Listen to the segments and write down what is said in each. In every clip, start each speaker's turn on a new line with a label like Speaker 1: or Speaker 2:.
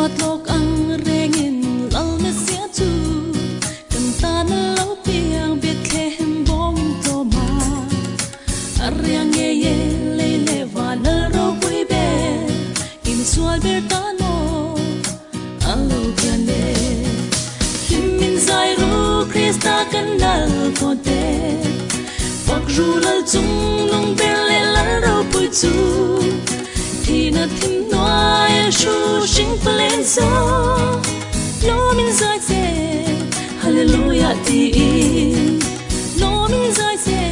Speaker 1: Ruat lawk ang rengin Lal Messiah chu kan tan a lo piang Bethlehem bawngin tlawma a riang ngei e lei leh van lal ropui ber i misual ber tan maw a lo pian le. Hlim in zai ru Krista kan lal thawn te fak ru lal chung nung ber leh lal ropui chu thihna thim hnuai a hru hring palen zo lawm in zai che Hallelujah tiin lawm in zai che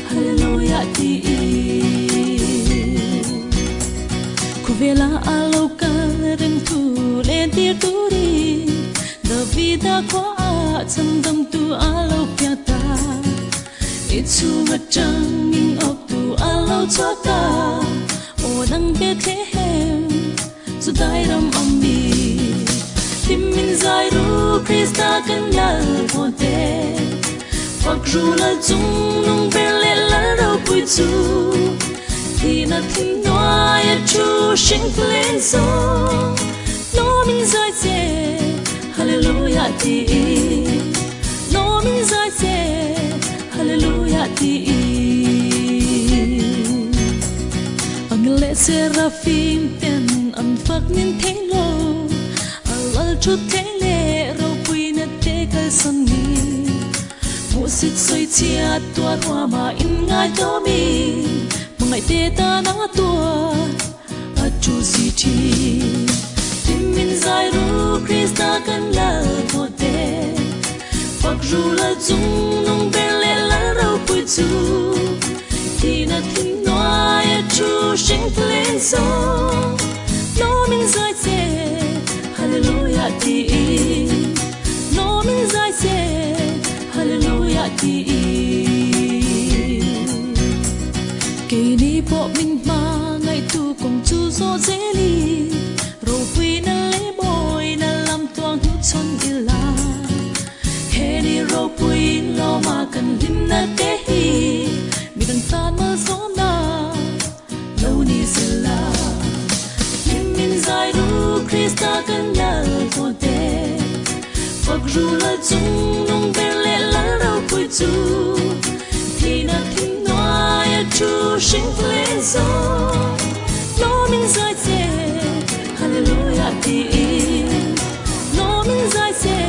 Speaker 1: Hallelujah tiin khawvela a lo kal reng thu len tir turin Davida khua ah chhandam tu a lo piang ta i chhung atangin awk tu a lo chhuak ta aw nang Bethlehem chu dai ram awm mi hlim min zai ru Krista kan lal thawn te fak ru lal chung nung ber leh lal ropui chu thihna thim hnuai a thu hring plen zo lawm in zai che Hallelujah tiin lawm in zai che Hallelujah tiin Angel leh Seraphim ten an fak nin thei lo a lal thu thleng leh ropui na te kalsan ni hmuhsit sawi chhiat tuar huama in ngai tlawmin hmangaih te tan a tuar a thu si thin. Hlim min zai ru Krista kan lal thaw te fak ru lal chung nung ber leh lal ropui chu thihna thim hnuai a thu hring plen zo lawm in zai che Hallelujah tiin lawm in zai che Hallelujah tiin keini pawh min hma ngaihtu kawng chu zawh zelin ropui na leh mawi na lam tuang hnu chhawn ila he ni ropui lawma kan hlim na te hi midang tan malsawm na lo ni zela hlim min zai ru Krista kan lal thawn te fak ru lal chung nung ber leh lal ropui chu thihna thim hnuai a thu hring plen zo lawm in zai che Hallelujah tiin lawm in zai che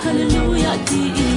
Speaker 1: Hallelujah tiin.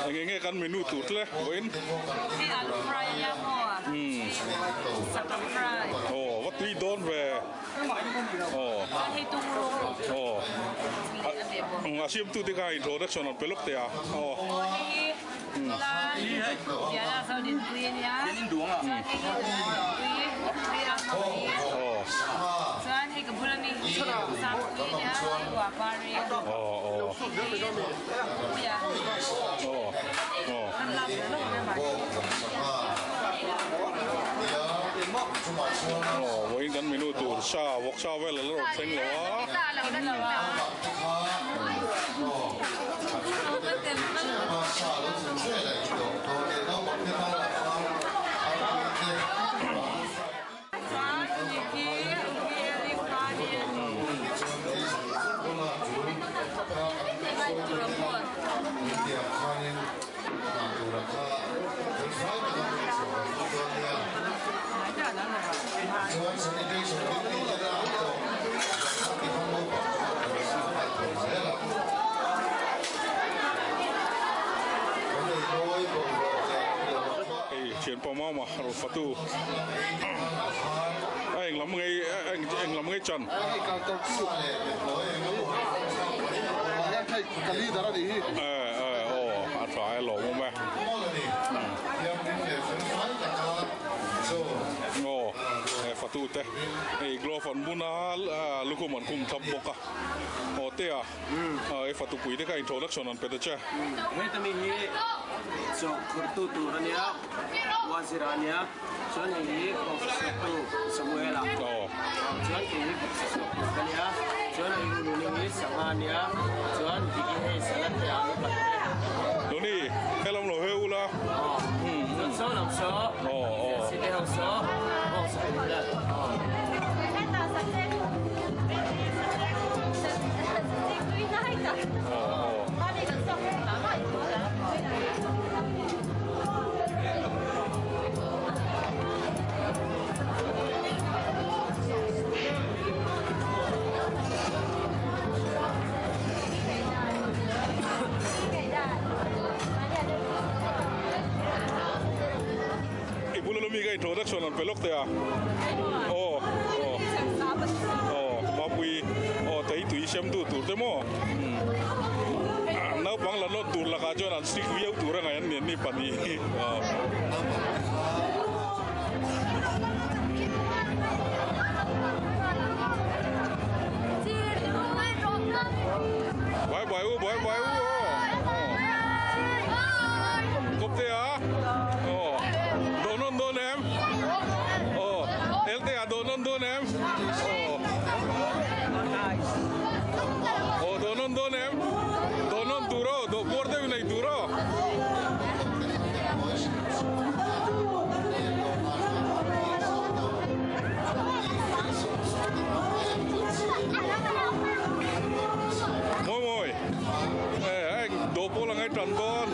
Speaker 2: Enge nge kan menu tur tle vawiin?
Speaker 3: Hei alu fry ania maw? Sakawr fry.
Speaker 2: Aw va tui dawn ve. Aw.
Speaker 3: Chuan hei tung rawng.
Speaker 2: Aw.
Speaker 3: Tui a ve bawk.
Speaker 2: A siamtu te kha introduction an pe lawk teh a. Aw.
Speaker 3: Aw hei hi nula Diana Zodinpui ania. Chuan hei hi nula Nunpui Nunpui a hmang hi.
Speaker 2: Aw.
Speaker 3: Chuan hei ka bula mi hi Sangpui ania hei Uapari.
Speaker 2: Aw aw.
Speaker 3: Hei hi Puia.
Speaker 2: Aw aw. Aw vawiin kan menu tur sa vawk sa vel a la rawn thleng lo a. Hei thianpa mama rawn fatu a eng lam ngei eng lam ngei chan. Aw a tha e lawm awm e. Aw he fatu te hei glove an bun a lukhum an khum thlap bawk a aw te a hei fatu pui te kha introduction an pe ta che.
Speaker 4: Heta mi hi chaw khawrhtu tur a nia Wazira a nia chuan hei hi Professor tu Samuela chuan kei hi Professor tu ka nia chuan hei u Nuni hi Sangha a nia chuan Diki hei Salad te alu pat te.
Speaker 2: Nuni helam lo heu ula.
Speaker 4: Chuan saw lam saw Jesse te ho saw bawng sa pum vel.
Speaker 2: I bula lawmi ka introduction an pe lawk teh a aw aw aw mapui aw tei tui sem tu tur te maw naupang la nawt tur lakah chuan an strict viau tur a ngaih an ni an ni pahnih aw. Bye bye u bye bye u aw aw kawp te a aw dawh nawn dawn em aw elte a dawh nawn dawn em aw aw dawh nawn dawn em dawh nawn tur aw dawh puar deuh in ei tur aw. Mawi mawi eh eng dawh pawl a ngai tan dawn.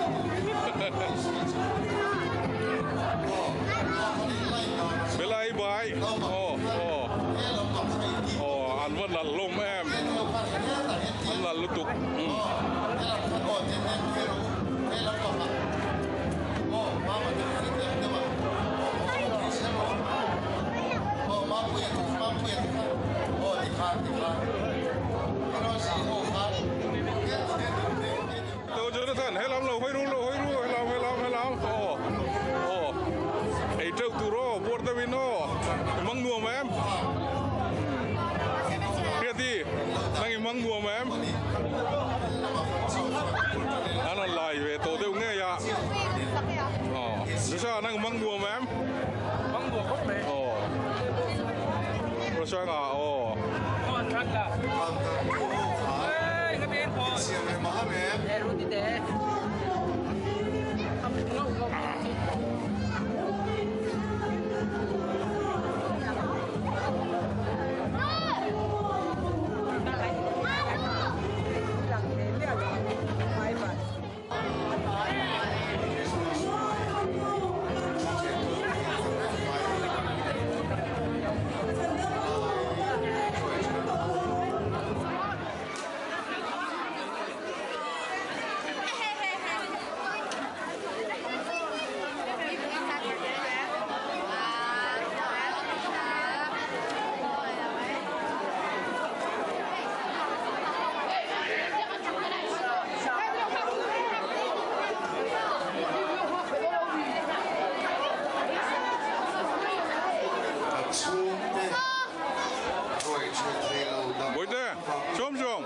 Speaker 2: Belai bai aw aw aw an va nalh hlawm em an nalh lutuk. Tho Jonathan helam lo hawi ru lo hawi ru helam helam helam aw aw ei teuh tur aw buar deuh in aw i mang nuam em Hriati nang i mang nuam em an rawn lai ve tawh deuh ngei a aw Joshua nang i mang nuam em
Speaker 4: mang nuam khawp mai
Speaker 2: aw Rosanga aw. Bawihte, chawm chawm.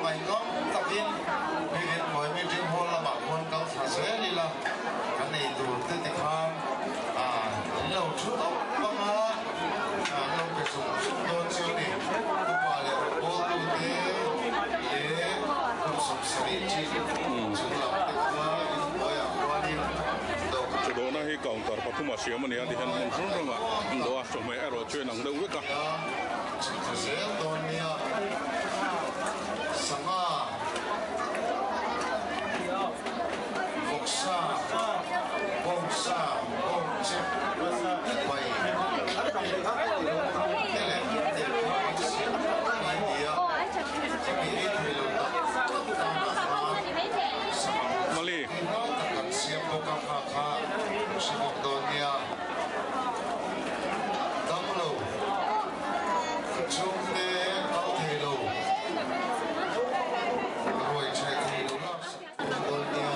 Speaker 5: Ngaihngam takin Biakin Hnuai Meeting Hall lamah khuan kal thla zel ila, kan ei tur te tikhan an lo thu tawp ang a, an lo pe zung zung dawn chu a ni. Upa leh rawngbawltu te leh kum 70 chin chung lam te kha inhnuaiah khuanin dawhkan.
Speaker 2: Chawdawhna hi counter pathumah siam a ni a, tihian hmun hrang hrangah an dawh a, chawhmeh erawh chu inang deuh vek a.
Speaker 5: Chhun zel dawn nia sangha vawksa bawngsa bawngchep pai te leh te kha an siam thlap mai nia chumi ei thei lo tak tak tan ah khan sangha vawksa tak kan siam bawk a kha kha hre bawk dawn nia. Damlo chhungte kal thei lo, ruai chhe thei lo lak sak tur dawn nia.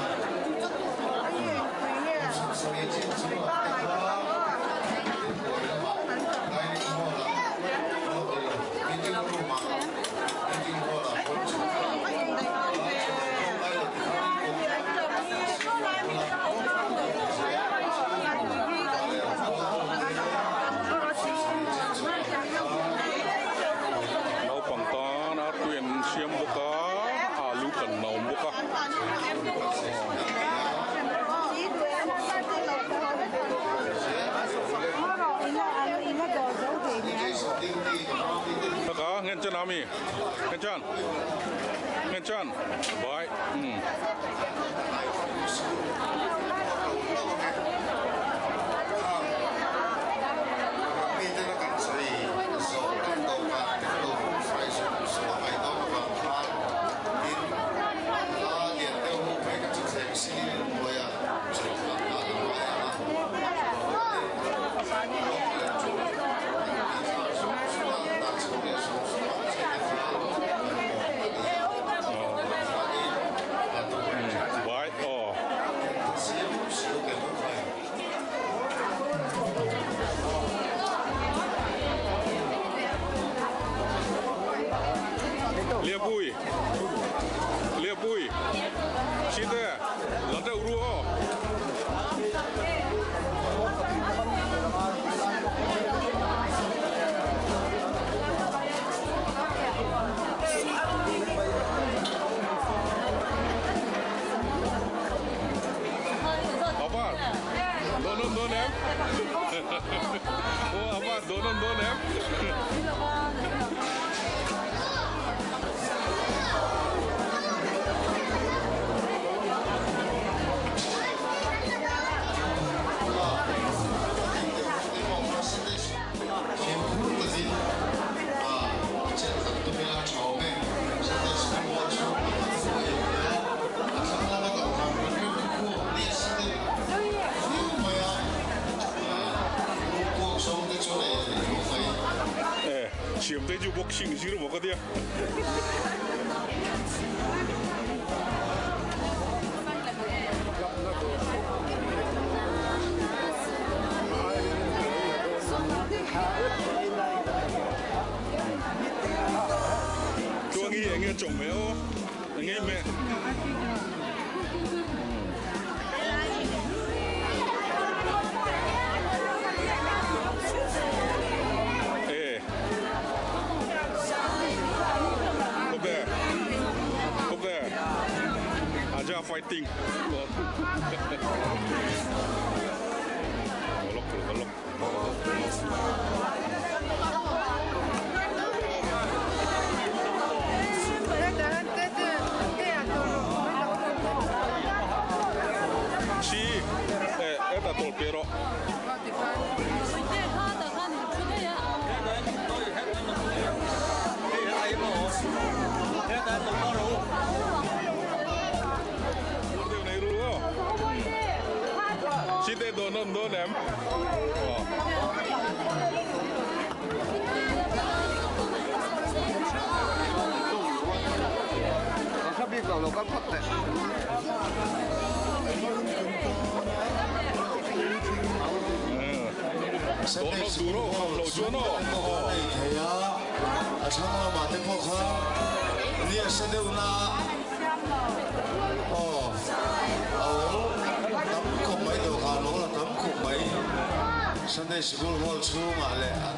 Speaker 5: Kum 70 chin chung lam te kha inbuai lamah dining hall ah lo ni lo, meeting room ah, meeting hall ah pawn chhuk a, chhuk kawng lai lo ti khan in kawng siam lo
Speaker 2: Naupang tan artui an siam bawk a, alu kan a awm bawk a. Taka ngen chan ami ngen chan ngen chan bai um. Bai aw. Liapui Liapui Site la deuh ru aw. Apa? Donon dawn em? Aw apa donon dawn em?
Speaker 5: Fimkhur takin chet kan tum ila tha awm e. Sunday School Hall chhung lama thu a inhmeh a, a thlang lama kal khan kan rilru khu ni a si deuh viau mai a, lu kuak zawng te chuan ei a theih tho mai.
Speaker 2: E, siam te chu boxing zir maw ka tia. Chuan hi enge chawhmeh aw enge meh. E. Up there. Up there. Aja fighting. Si, e ta tawlh piah rawh. Deuh nei ru aw. Si te dawn awm dawn em? Aw.
Speaker 5: Sunday School Hall chhung te pawh kha an nei thei a, a thlang lamah te pawh kha. Ni a sa deuh na a, aw a awl tam khawp mai dawhkan awl a tam khawp mai Sunday Sikul Hall chhungah leh a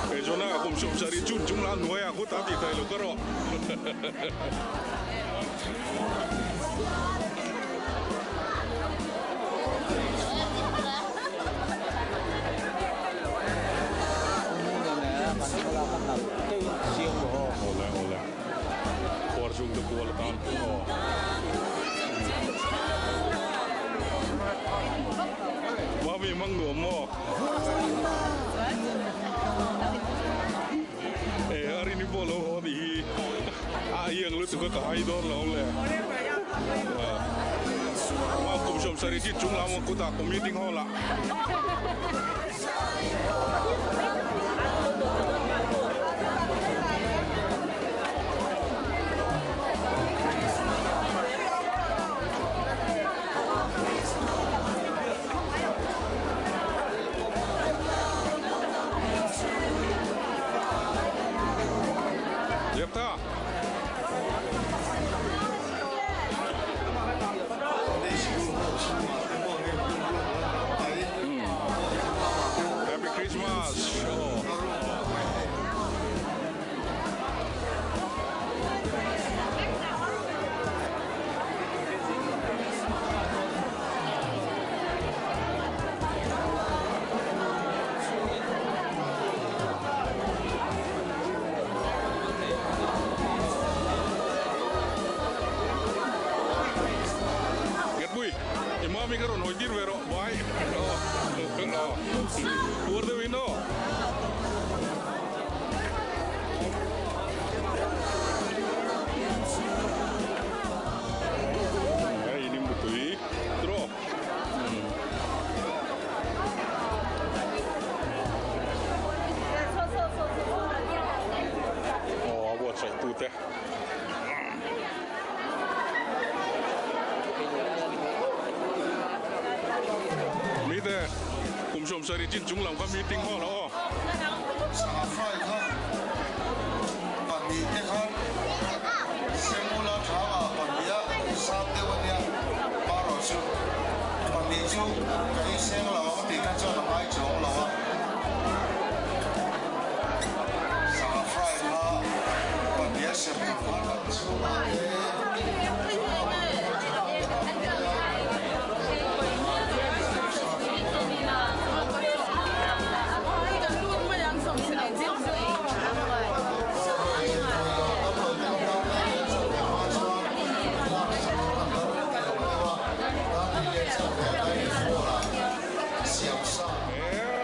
Speaker 2: Kei chuan a kum 70 chun chung la hnuaiah kut a tih theih lo ka rawh. Awle awle khuar chung te kual atan aw. Mami mang nuam maw? E a rini pawh lo haw nih hi a iang lutuk a ka hai dawn lo le. Ma kum 70 chin chung lam kutah meeting hall ah. Jeptha. Happy Christmas. Ngetpui, i mami ka rawn hawi tir ve rawh, bye. Puar deuh in aw. Hei nimbu tui tiraw. Aw a buatsaih tute. Mite kum 70 chin chung lam kha meeting hall a aw.
Speaker 5: Sangha fry kha pahnih te khan Semula thangah pahnih a sang deuh a nia marawh chu pahnih chu ka ei seng lo ang tih kha chuan a ngai chuang lo a. Sangha fry kha pahnih a sem tur khan kan chhungah te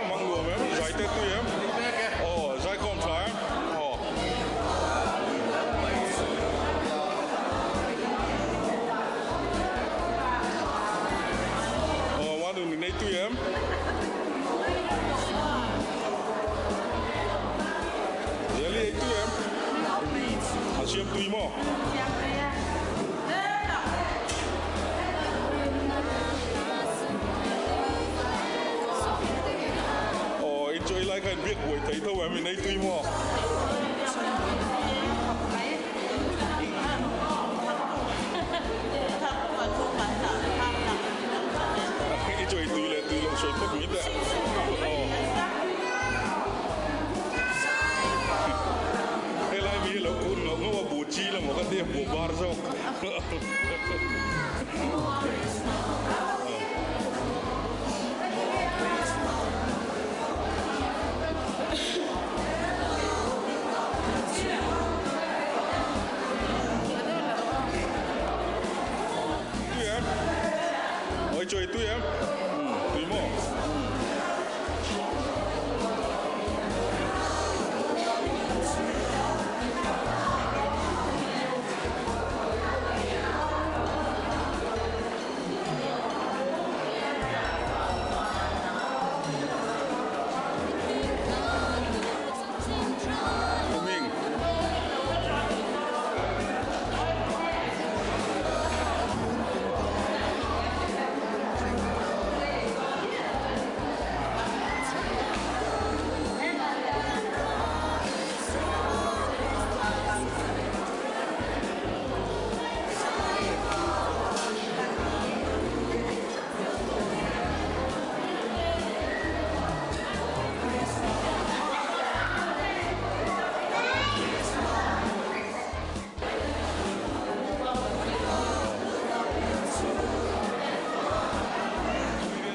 Speaker 2: Mang nuam em, zai te tui em? Aw, zai khawm tha em? Aw. Aw, manu ni nei tui em? Zeli ei tui em? A siam tui maw? Aw, enjoy lai kha in biak buai thei tho em, in ei tui maw? I chawi tui leh tui loh sawi phawt mai teh. Aw. Helai mi hi lo kun ngauh ngauh a, bu chi lamah ka tia bu bar zawk. Tui em? Oi chawi tui em? Tui maw?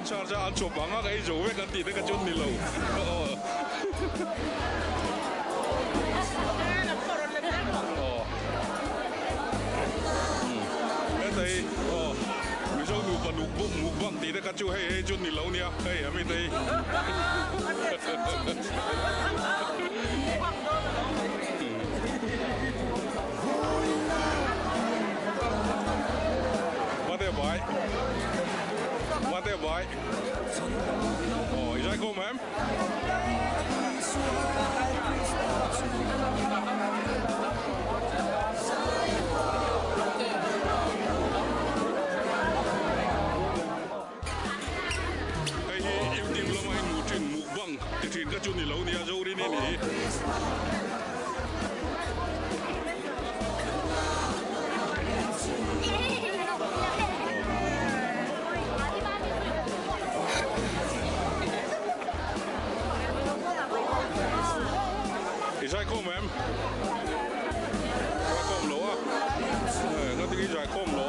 Speaker 2: an charge a, an chawp ang a ka ei zo vek an tih te kha chu an ni lo. Aw. Aw. Heta hi aw Mizo nupa nuk mukbang tih te kha chu hei hei chu ni lo nia hei a mite hi. Mate bai Mate bai Aw i zai khawm em? Hei hi YouTube lama i hmuh thin mukbang ti thin kha chu ni lo nia Zorini ni hi. I zaikhawm em? Zaikhawm lo a? Nga tinge i zaikhawm lo?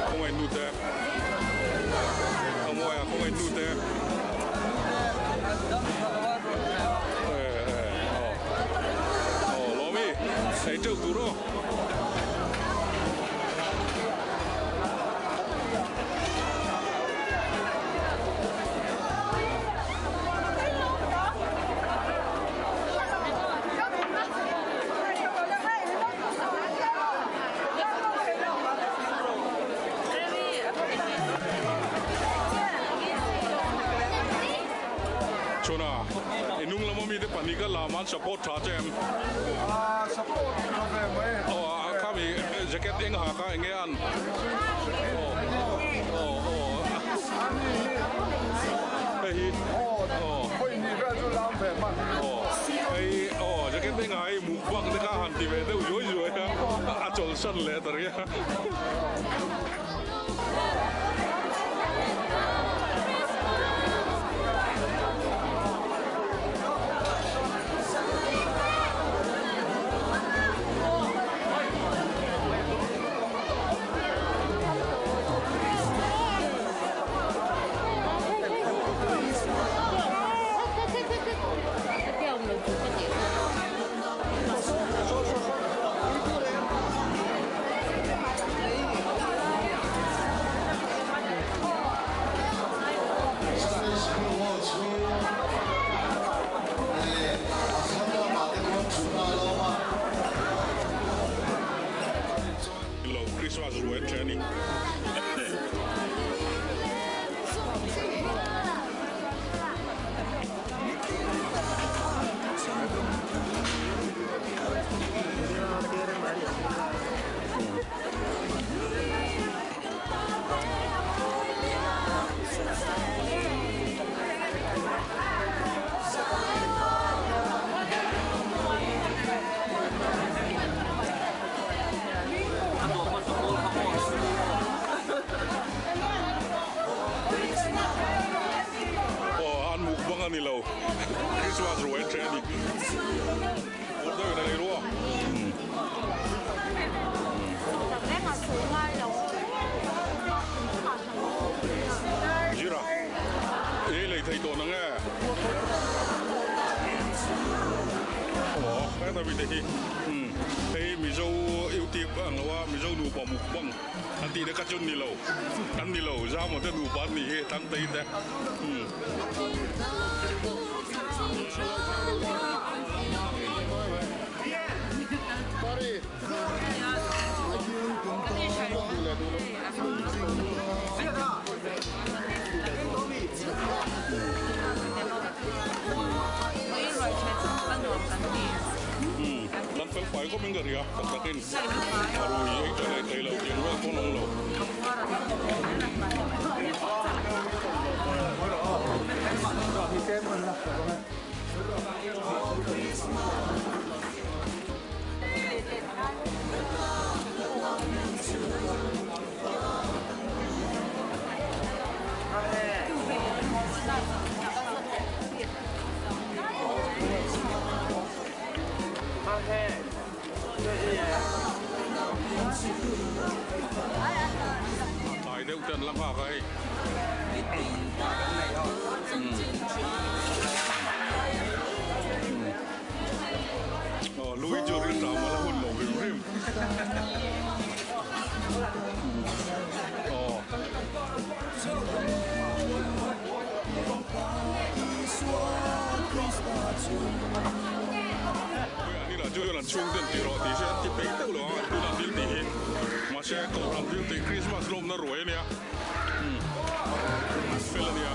Speaker 2: Khawngaih nu te a mawi a khawngaih nu te aw lawmi ei teuh tur aw. Chhuna, i hnung lama mite pahnih ka lam an support tha che em?
Speaker 6: Support tha ve mai.
Speaker 2: Aw, khami jacket eng ha kha enge an? Aw, aw, aw. Hei hi. Aw.
Speaker 6: Khawi hnih vel chu lam ve hman.
Speaker 2: Aw, hei aw jacket eng ha hi mukbang te kha han ti ve deuh zuai zuai a, a chawlhsan leh ta ria.
Speaker 5: Sunday School Hall chhung leh a thlang lamah te khuan thutna a lo awm a.
Speaker 2: Lo Christmas ruai a ṭhe a ni. Aw an mukbang a ni lo Christmas ruai a ṭhe a ni. Ur deuh in a lei ruah. Zira ei lei thei tawh nang e. Aw heta mi te hi hei Mizo YouTube ang lo a Mizo nupa mukbang an tih te kha chu ni lo an ni lo Zamo te nupa an nih hi Thangtei te. Kan fel fai khawp in ka ria tak takin a rui ei ta leh thei lo tiang rual pawn awm lo. Tlai deuh te an la nghak a hei. Aw lui chu rilṭam a la hun lo hrim hrim. Aw. Ani lah chu an chhungte an tih rawh tih se an ti peih deuh lo ang an tuna thil tih hi. Mahse kohhran thil tih Christmas lawmna ruai a nia. Fel a nia.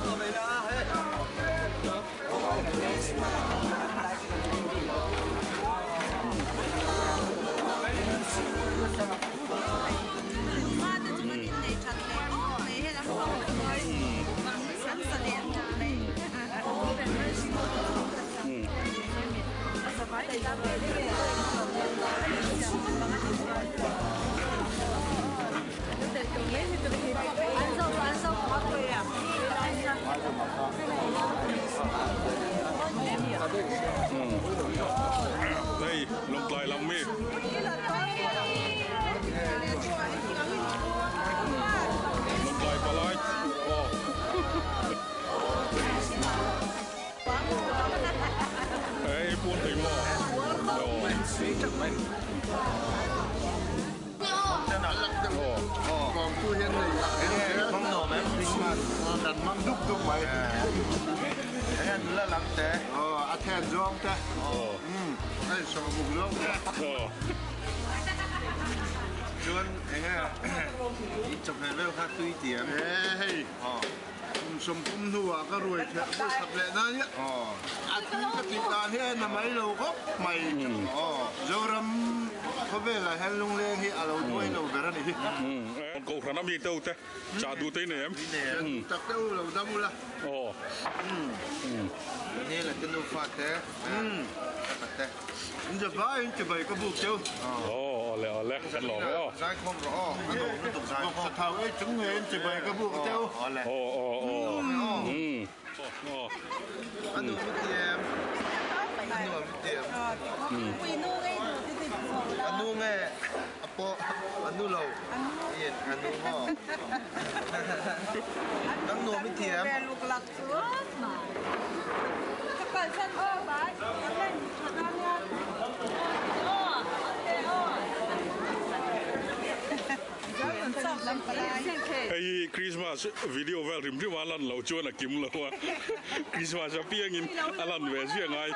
Speaker 2: Hei Lawngtlai lam mi. Lawngtlai palai aw. Hei puan thei maw?
Speaker 5: Kum 30 hnuah ka ruai theih pawh i khat leh na nia. A tui ka tih dan hi a na mai lo khawp mai. Zoram khawvelah hian lungleng hi a lo duai lo ber a nih hi.
Speaker 2: Kohhran a mi te ute chah duh te i nei em?
Speaker 5: Chah duh tak te u lo dam ula.
Speaker 7: Nela te nufa te. Ka te.
Speaker 5: In zavai in chibai ka buk cheu.
Speaker 2: Aw awle awle kan lawm e aw.
Speaker 7: Zaikhawm rawh aw a nuam lutuk zaikhawm.
Speaker 5: Vawksa thau ei chung ngei in chibai ka buk cheu.
Speaker 7: Awle.
Speaker 2: Aw aw aw. Aw.
Speaker 7: A nuam i ti em? A nuam i ti em? A nu nge a pawh a nu lo. A nu maw? Nang nuam i ti em?
Speaker 2: Hei hi Christmas video vel hrim hrim a lan loh chuan a kim lo a, Christmas apiangin a lan ve ziah ngai.